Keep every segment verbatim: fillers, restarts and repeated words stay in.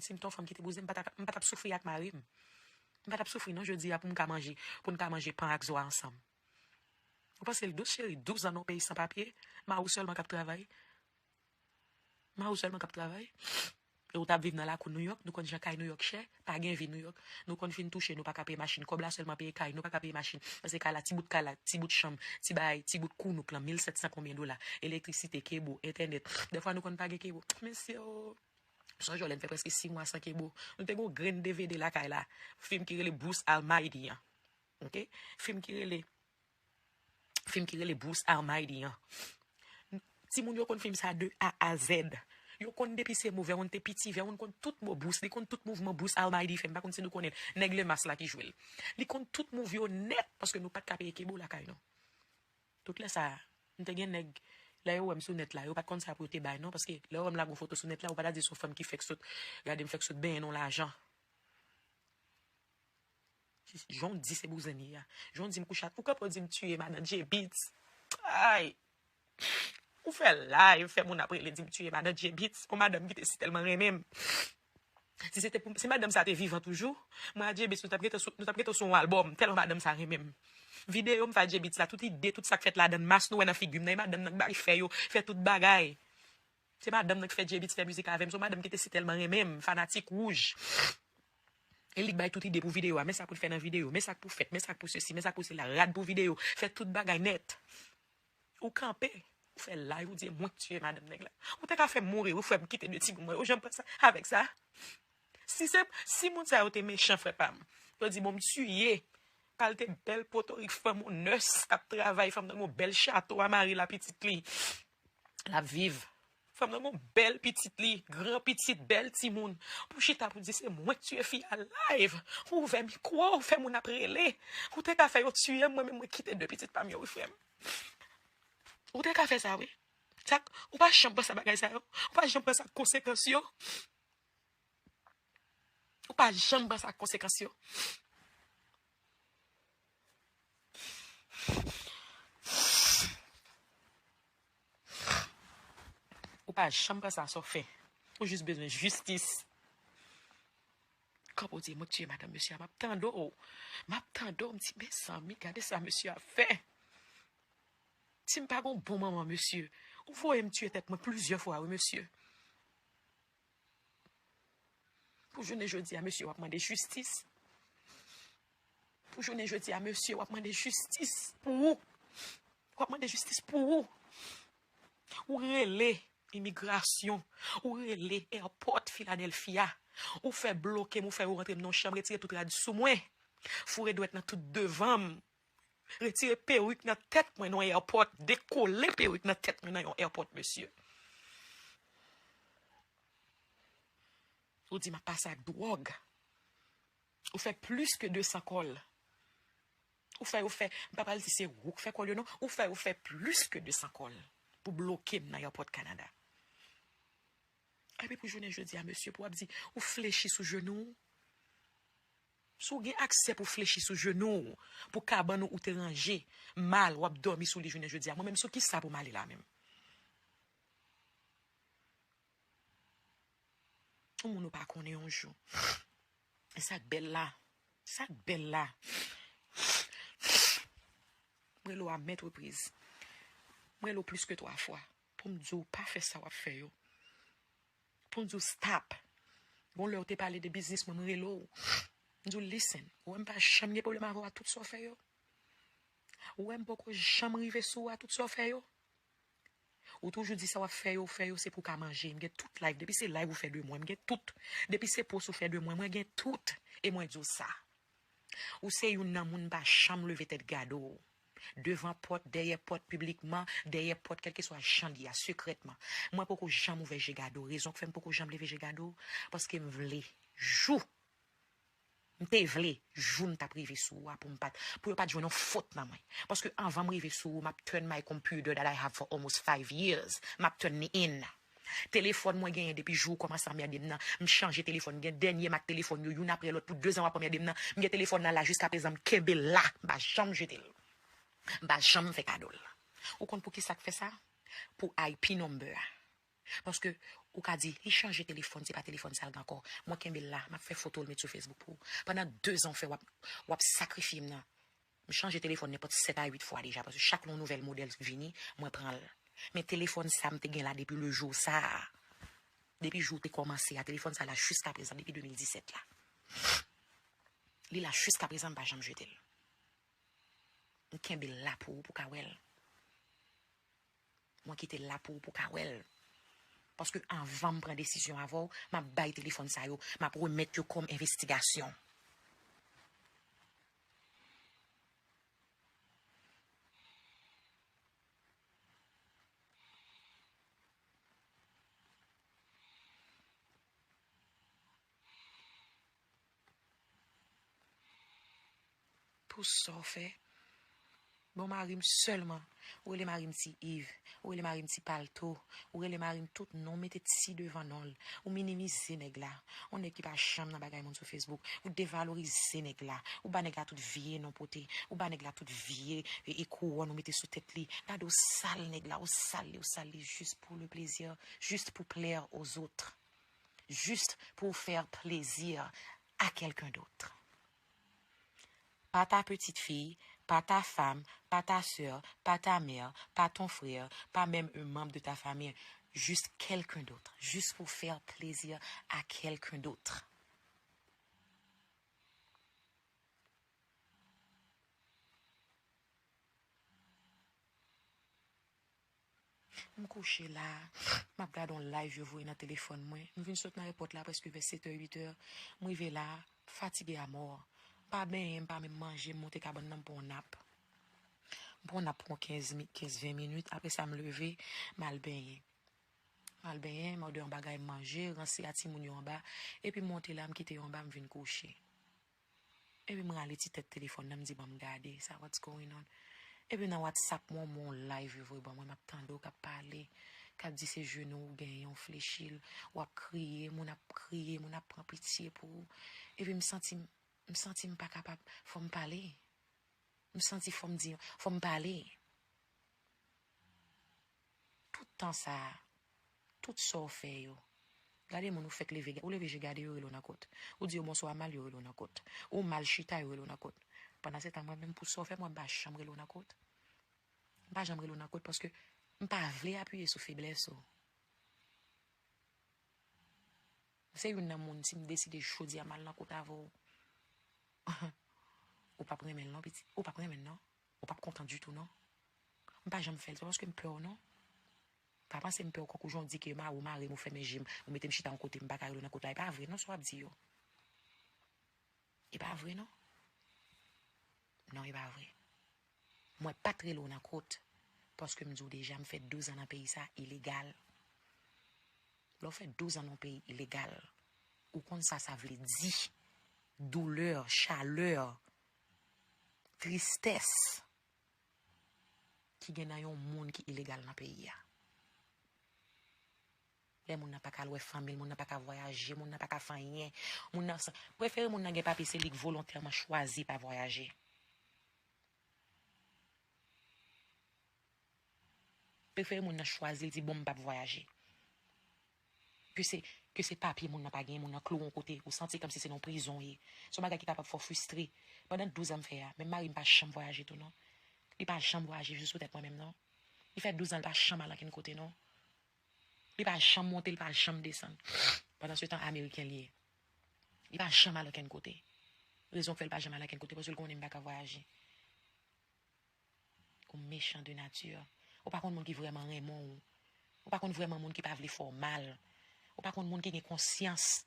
Si m t yon fanm ki te bouzen, m pa t ap, m pa t ap soufri ak mari m. M pa t ap soufri non jodi a pou m ka manje, pou n ka manje pan ak zo a ansanm. Ou panse l dous, cheri? Douz an nan yon peyi san papye? Mari w sèlman k ap travay? Mari w sèlman k ap travay? E ou t ap viv nan lakou Nouyòk, nou konn jan kay Nouyòk chè, pa gen vi Nouyòk. Nou konn fin touche, nou pa ka peye machin. Kòb la sèlman peye kay, nou pa ka peye machin. Paske kay la, ti bout kay la, ti bout chanm, ti bagay, ti bout kounouk lan, mil sèt san konbyen dola. Elektrisite, kebo, entènèt. Dèfwa nou konn pa gen kebo. Mesye o! Sonje w lè n fè prèske sis mwa san kebo. Nou te gen yon grenn D V D lakay la. Fim ki rele Bruce Almighty an. Ok? Fim ki rele, fim ki rele Bruce Almighty an. Timoun yo konn fim sa de A a Z. Yo konn depi se mo, Verone te piti, Verone konn tout mo Bruce, li konn tout mouvman Bruce Almighty fè. M pa konn si nou konnen l. Nèg Lemas la ki jwe l. Li konn tout mouv yo nèt, paske nou pa t ka peye kebo lakay nou. Tout lè sa, m te gen nèg, lè yo wè m sou nèt la, yo pa t konn sa pou yo te bay non, paske lè yo wè m lage yon foto sou nèt la, yo pa ta di se yon fanm ki fèk sot, gade m fèk sot benyen nan yon lajan. Jan w di se bouzen li ye a. Jan w di m kouche ak, ou kanpe w di m tiye madan J-Beatz. Ay! Ou fè live, fè moun ap rele di m tiye madan J-Beatz, yon madanm ki te si tèlman renmen m. Si se te pou, si madanm sa te vivan toujou, mwen ak J-Beatz, nou t ap gentan sou, nou t ap gentan sou yon albòm, tèlman madanm sa renmen m. Videyo m fè ak J-Beatz la, tout ide, tout sa k fèt ladan l, mas nou wè nan figi m nan, e madanm nan k bay fè yo, fè tout bagay. Se madanm nan ki fè J-Beatz fè mizik avè m, se yon madanm ki te si tèlman renmen m, fanatik wouj. E li k bay tout ide pou videyo a, men sa pou l fè nan videyo, men sa k pou fèt, men sa k pou sesi, men sa k pou sela, rad pou videyo, fè tout bagay nèt. Ou kanpe, ou fè live, ou di, e mwen k tiye madanm nèg la. Ou te ka fè m mouri, wi, frè m, kite de timoun mwen. Ou janm panse avèk sa? Si se, si moun sa yo te mechan, frè pa m, yo di, bon, m tiye kalte bèl potorik fanm, yon nès k ap travay, fanm nan gen yon bèl chato a mari l a pitit li. L ap viv. Fanm nan gen yon bèl pitit li, gran pitit, bèl timoun. Pou chita pou di se mwen k tiye fi a live. Ou ouvè mikwo, ou fè moun ap rele. Ou te ka fè yo tiye m, mwen menm mwen kite de pitit pa m yo, wi, frè m. Ou te ka fè sa, wi. Sa, ou pa janm panse a bagay sa yo. Ou pa janm panse a konsekans yo. Ou pa janm panse a konsekans yo. Ou pa janm panse a sa w fè. Ou jis bezwen jistis. Kanpe w di, mwen k tiye madanm mesye a, m ap tande w. M ap tande w, m di, mezanmi, gade sa mesye a fè. Si m pa gen yon bon manman, mesye, ou voye m tiye tèt mwen plizyè fwa, wi, mesye. Pou jounen jodi a, mesye, w ap mande jistis. Pou jounen jodi a, mesye, w ap mande jistis pou ou. W ap mande jistis pou ou. Ou rele imigrasyon. Ou rele airport Philadelphia. Ou fè bloke m, ou fè yo rantre m nan yon chanm, retire tout rad sou mwen. Foure dwèt nan tout devan m. Retire perik nan tèt mwen nan yon airport. Dekole perik nan tèt mwen nan yon airport, mesye. Ou di m ap pase ak dwòg. Ou fè plis ke de san kòl. Ou fè yo fè, m pa pral di se ou k fè kòl yo non. Ou fè yo fè plis ke de san kòl pou bloke m nan airport Kanada. Epi pou jounen jodi a, mesye, pou w ap di, ou flechi sou jenou w. Si w gen aksè pou w flechi sou jenou w, pou kabann ou, ou te ranje mal, w ap dòmi sou li jounen jodi a. Mwen menm, sou kisa pou m ale la menm? Yon moun ou pa konnen yon jou. E sa k bèl la. Sa k bèl la. M rele w a maintes reprises. M rele w plis ke twa fwa. Pou m di w pa fè sa w ap fè yo. Pou m di w stop. Gon lè w te pale de biznis mwen, m rele w. M di w, listen, ou wè m pa janm gen pwoblèm avè w a tout sa w fè yo. Ou wè m poko janm rive sou ou a tout sa w fè yo. Ou toujou di sa w ap fè yo, ou fè yo, se pou w ka manje. M gen tout live. Depi se live ou fè de mwen, m gen tout. Depi se post ou fè de mwen, mwen gen tout. E mwen di w sa. Ou se youn nan moun m pa janm leve tèt gade w. Devan pòt, dèyè pòt, piblikman, dèyè pòt, kèlkeswa jan l ye a, sekrètman. Mwen poko janm ouvè je gade w. Rezon k fè m poko janm leve je gade w, paske m vle jou M te vle jou m t ap rive sou ou a pou m pa t, pou yo pa t jwenn yon fot nan mwen. Paske anvan m rive sou ou, m ap turn my computer that I have for almost five years. M ap turn li in. Telefòn mwen genyen depi jou ou kòmanse anmède m nan. M chanje telefòn. M gen dènye mak telefòn yo, youn apre lòt, pou dezan w ap anmède m nan. M gen telefòn nan la jiskaprezan, m kenbe l la. M pa janm jete l. M pa janm fè kado l. Ou konn poukisa k fè sa? Pou I P number a. Paske Ou ka di, li chanje telefòn, se pa telefòn sa l gen ankò. Mwen kenbe l la, m ap fè foto l met sou Facebook pou ou. Pandan dezan w fè, w ap, w ap sakrifye m nan. M chanje telefòn nenpòt sèt a uit fwa deja, paske chak lè yon nouvèl modèl vini, mwen pran l. Men telefòn sa m te gen la depi le jou sa a. Depi jou te kòmanse a, telefòn sa la jiska prezan, depi de mil disèt la. Li la jiska prezan, m pa janm jete l. M kenbe l la pou ou, pou w ka wè l. Mwen kite l la pou ou, pou w ka wè l. Paske anvan m pran desizyon avè w, m ap bay telefòn sa yo, m ap remèt yo kòm envestigasyon. Pou sa w fè. Bon, mari m sèlman. Ou rele mari m Ti Iv. Ou rele mari m Ti Palto. Ou rele mari m tout non. Mete Ti devan non l. Ou minimize nèg la. Yon nèg ki pa janm nan bagay moun sou Facebook. Ou devalorize nèg la. Ou ba nèg la tout vye non pote. Ou ba nèg la tout vye e, e kouwòn ou mete sou tèt li. Gade ou sal nèg la. Ou sal li, ou sal li juste pour le plaisir, juste pour plaire aux autres. Juste pour faire plaisir à quelqu'un d'autre. Pas ta petite fille, pas ta femme, pas ta sœur, pas ta mère, pas ton frère, pas même un membre de ta famille. Juste quelqu'un d'autre. Juste pour faire plaisir à quelqu'un d'autre. M kouche la, m ap gade yon live yo voye nan telefòn mwen. M vin sot nan èpòt la prèske vè sèt è, uit è. M rive la, fatige amò. M pa benyen, m pa menm manje, m monte kabann nan, m pran yon nap. M pran yon nap pou yon kenz mi-, kenz, ven minit. Apre sa, m leve, m al benyen. M al benyen, m òdè yon bagay m manje, ranse a timoun yo anba. Epi m monte la, m kite yo anba, m vin kouche. Epi m rale ti tèt telefòn nan, m di, "Ban m gade sa, what's going on?" Epi nan WhatsApp mwen, mwen yon live yo voye ban mwen, m ap tande w k ap pale, k ap di se jenou w genyen, w flechi l, w ap kriye, moun ap kriye, moun ap pran pitye pou ou. Epi m santi m, m santi m pa kapab, fò m pale. M santi fò m di, fò m pale. Tout tan sa a, tout sa w fè yo, gade moun ou fèk leve, ou leve je gade yo rele w nan kot. Ou di yo bonswa mal, yo rele w nan kot. Ou mal chita, yo rele w nan kot. Pandan se tan, mwen menm, pou sa w fè mwen, m pa janm rele w nan kot. M pa janm rele w nan kot paske m pa vle apiye sou feblès ou. Se youn nan moun, si m deside jodi a m al nan kot avè w, ou p ap renmen l non, pitit. Ou p ap renmen l non. Ou p ap kontan ditou non. M pa janm fè l, se paske m pè w non. Pa panse m pè w kankou jan w di ke mari w mare m, ou fèmen je m, ou mete m chita yon kote, m pa ka rele w nan kot la. E pa vre non sa w ap di yo. E pa vre non. Non, e pa vre. Mwen pa t rele w nan kot, paske m di w deja, m fè douz an nan peyi sa, ilegal. Lè w fè douz an nan yon peyi ilegal, ou konn sa sa vle di. Doulè, chalè, tristès ki gen nan yon moun ki ilegal nan peyi a. Lè moun nan pa ka al wè fanmi l, moun nan pa ka vwayaje, moun nan pa ka fè anyen, moun nan sa, prefere moun nan gen papye, se li k volontèman chwazi pa vwayaje. Prefere moun nan chwazi, l di, "Bon, m p ap vwayaje." Ke se, ke se papye moun nan pa genyen, moun nan klo w yon kote, ou santi kòmsi se nan yon prizon w ye. Se yon bagay ki kapab fè w fristre. Pandan douz an m fè a, menm mari m pa janm vwayaje tou non. Li pa janm vwayaje jis sou tèt mwen menm non. Li fè douz an, li pa janm al ankenn kote non. Li pa janm monte, li pa janm desann. Pandan se tan, ameriken li ye. Li pa janm al ankenn kote. Rezon k fè l pa janm al ankenn kote, paske l konnen m pa ka vwayaje. Ou mechan de nati. Ou pa konn moun ki vrèman renmen w. Ou pa konn vrèman moun ki pa vle fè w mal. Ou pa konn moun ki gen konsyans.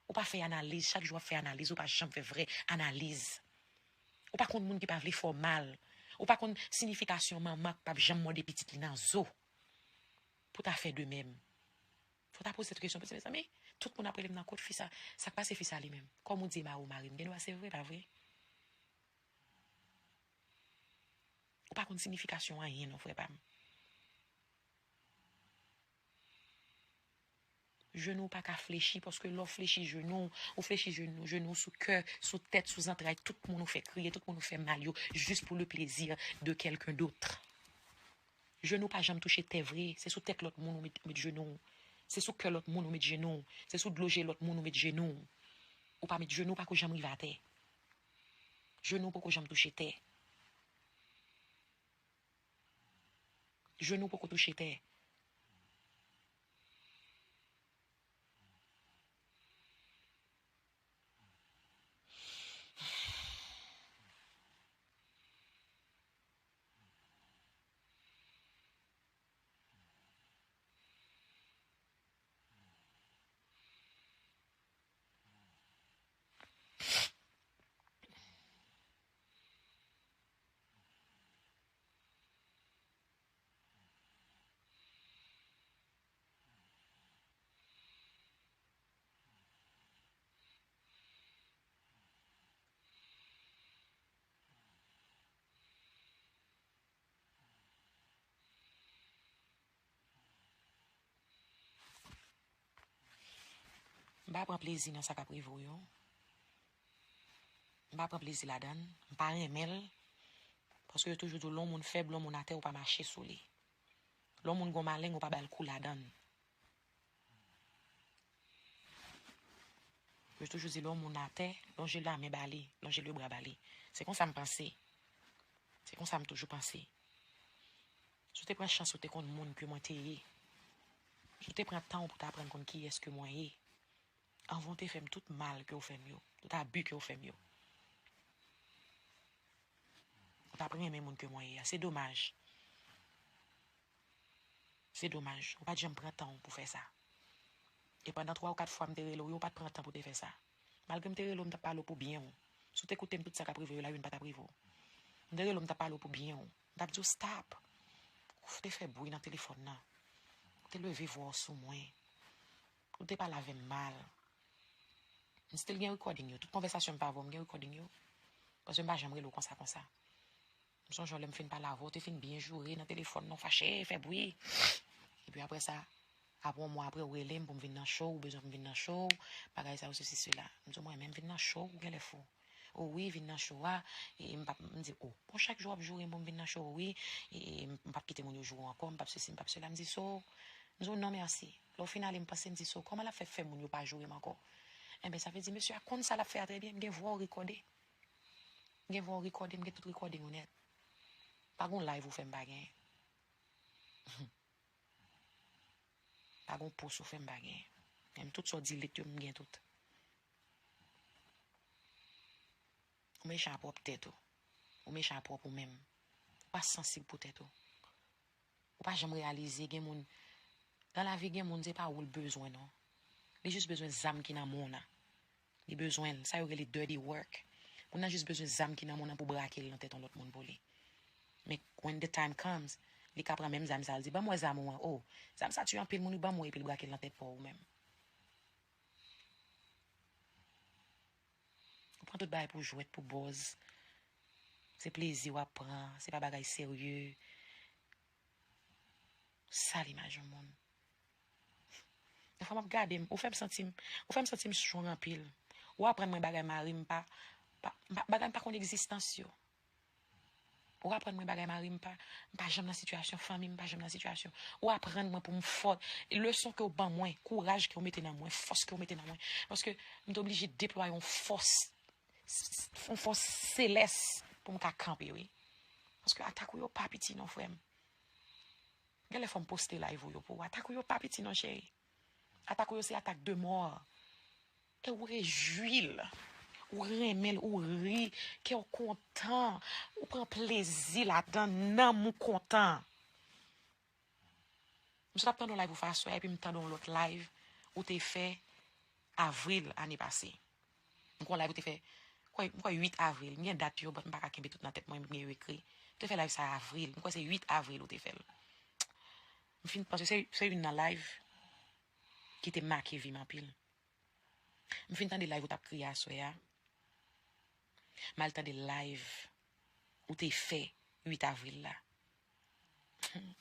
Ou pa fè analiz, chak jou w ap fè analiz, ou pa janm fè vrè analiz. Ou pa konn moun ki pa vle fè w mal. Ou pa konn siyifikasyon manman k p ap janm mòde pitit li nan zo. Pou ta fè de menm. Fò ta poze tèt kesyon, paske, mezanmi, tout moun ap rele m nan kot fi sa. Sa k pase fi sa li menm? Kòm ou di, mari w mare m, gen dwa se vre, pa vre? Ou pa konn siyifikasyon anyen non, frè pa m. Jenou w pa ka flechi, paske lè w flechi jenou w, ou flechi jenou, jenou w sou kè, sou tèt, sou zantray, tout moun ou fè kriye, tout moun ou fè mal yo, jis pou le plezi de kèlken dòt. Jenou w pa janm touche tè vre, se sou tèt lòt moun ou met, met jenou w. Se sou kè lòt moun ou met jenou w. Se sou dlo je lòt moun ou met jenou w. Ou pa met jenou w, pako janm rive atè. Jenou w poko janm touche tè. Jenou w poko touche tè. M pa pran plezi nan sa k ap rive w yo. M pa pran plezi ladan l. M pa renmen l. Paske yo toujou di w lè yon moun fèb, lè yon moun atè, ou pa mache sou li. Lè yon moun gon maleng, ou pa ba l kou ladan l. Yo toujou di lè yon moun atè, lonje lamen ba li, lonje lebra ba li. Se konsa m panse. Se konsa m toujou panse. Si w te pran chans ou te konn moun ke mwen te ye, si w te pran tan w pou w ta aprann konn kiyès ke mwen ye, anvan w te fè m tout mal ke w fè m yo, tout abi ke w fè m yo, ou t ap renmen moun ke mwen ye a. Se domaj. Se domaj. Ou pa t janm pran tan w pou fè sa. E pandan twa ou kat fwa m te rele w yo, ou pa t pran tan pou te fè sa. Malgre m te rele w, m t ap pale w pou byen w. Si w te koute m, tout sa k ap rive yo la, youn pa t ap rive w. M te rele w, m t ap pale w pou byen w. M t ap di w stop. Ou te fè bri nan telefòn nan. Ou te leve vwa w sou mwen. Ou te pale avè m mal. M still gen recording yo. Tout konvèsasyon m pa voye, m gen recording yo. Paske m pa janm rele w konsa konsa. M sonje w lè m fin pale avè w, w te fin byen joure nan telefòn nan, w fache, fè bri. Epi apre sa, apre yon mwa apre, w rele m pou m vin nan show, ou bezwen pou m vin nan show, bagay sa yo, sesi, sela. M di w, mwen menm vin nan show, ou genlè fou. O wi, vin nan show a, e m p ap, m di, o, bon, chak jou w ap joure m pou m vin nan show, wi, e m p ap kite moun yo joure w ankò, m p ap sesi, m p ap sela. M di, so, m di w, non, mèsi. Lè w fin ale, m panse, m di, so, kòman l ap fè fè moun yo pa joure m ankò? Enben, sa vle di, mesye a konn sa l ap fè a trè byen, m gen vwa w rekòde. M gen vwa w rekòde, m gen tout rekòde yo nèt. Pa gon live ou fè m pa gen. Pa gon post ou fè m pa gen. Menm tout sa w delete yo, m gen tout. Ou mechan a pwòp tèt ou. Ou mechan a pwòp ou menm. Ou pa sansib pou tèt ou. Ou pa janm reyalize gen moun, nan lavi gen moun se pa ou l bezwen non. Li jis bezwen zam ki nan men w nan. Li bezwen l. Sa yo rele dirty work. Moun nan jis bezwen zam ki nan men w nan pou brake l nan tèt yon lòt moun pou li. Men when the time comes, li ka pran menm zam sa, l di, ban m wè zam ou an. O, zam sa tiye anpil moun, wi, ban m wè, epi l brake l nan tèt pa w ou menm. Ou pran tout bagay pou jwèt, pou buzz. Se plezi w ap pran, se pa bagay serye. Sal imaj yon moun. Defwa m ap gade m, ou fè m santi m, ou fè m santi m strong anpil. Ou aprann mwen bagay mari m pa, pa, pa, bagay m pa konn egzistans yo. Ou aprann mwen bagay mari m pa, m pa janm nan sitiyasyon, fanmi m pa janm nan sitiyasyon. Ou aprann mwen pou m fò. Leson ke w ban mwen, kouraj ke w mete nan mwen, fòs ke w mete nan mwen. Paske m te oblije deplwaye yon fòs, s-, s-, yon fòs selès pou m ka kanpe, wi. Paske atak ou yo pa piti non, frè m. Genlè fò m poste live ou yo pou ou. Atak ou yo pa piti non, cheri. Atak ou yo se atak de mò. E ou rejwi l. Ou renmen l, ou ri, kè w kontan. Ou pran plezi ladan, nanm ou kontan. M sot ap tande yon live ou fè aswè a, epi m tande yon lòt live ou te fè avril ane pase. M kwè yon live ou te fè, m kwè, m kwè uit avril. M gen dat yo, but m pa ka kenbe tout nan tèt mwen, m gen yo ekri. Ou te fè live sa avril. M kwè se uit avril ou te fè l. M fin panse se, se youn nan live ki te make vi m anpil. M fin tande live ou t ap kriye aswè a. M al tande live ou te fè uit avril la.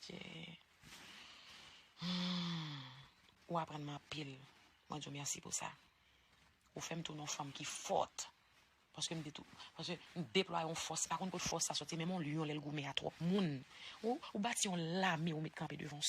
Dye. Hmm. Ou aprann mwen anpil. Mwen di w mèsi pou sa. Ou fè m tounen yon fanm ki fòt. Paske m te tou, paske m deplwaye yon fòs, pa konn kot fòs sa soti, menm yon lyon lè l goumen a twòp moun. Ou, ou bati yon lame, ou met kanpe devan yon